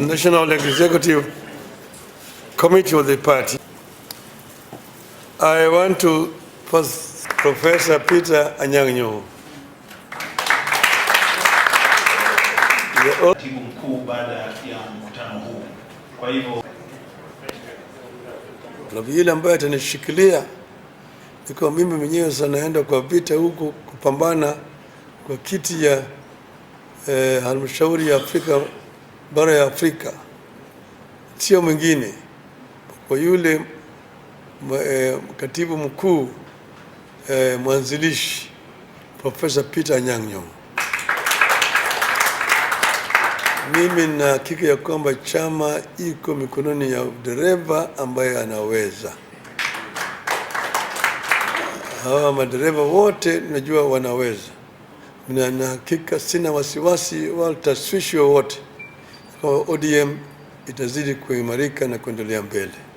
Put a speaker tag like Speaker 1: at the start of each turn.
Speaker 1: National Executive Committee of the party. I want to first Professor Peter Anyang' Nyong'o.
Speaker 2: Katibu mkuu baada ya mkutano huu. Kwa hivyo
Speaker 1: Na yule ambaye atanishikilia ikiwa mimi mwenyewe sasa naenda kwa vita huku kupambana kwa kiti ya halmashauri ya Afrika, bara ya Afrika, sio mwingine kwa yule katibu mkuu mwanzilishi Profesa Peter Anyang' Nyong'o. Mimi nina hakika ya kwamba chama iko mikononi ya dereva ambaye anaweza. Hawa madereva wote najua wanaweza, na hakika sina wasiwasi wala tashwishi wowote kwamba ODM itazidi kuimarika na kuendelea mbele.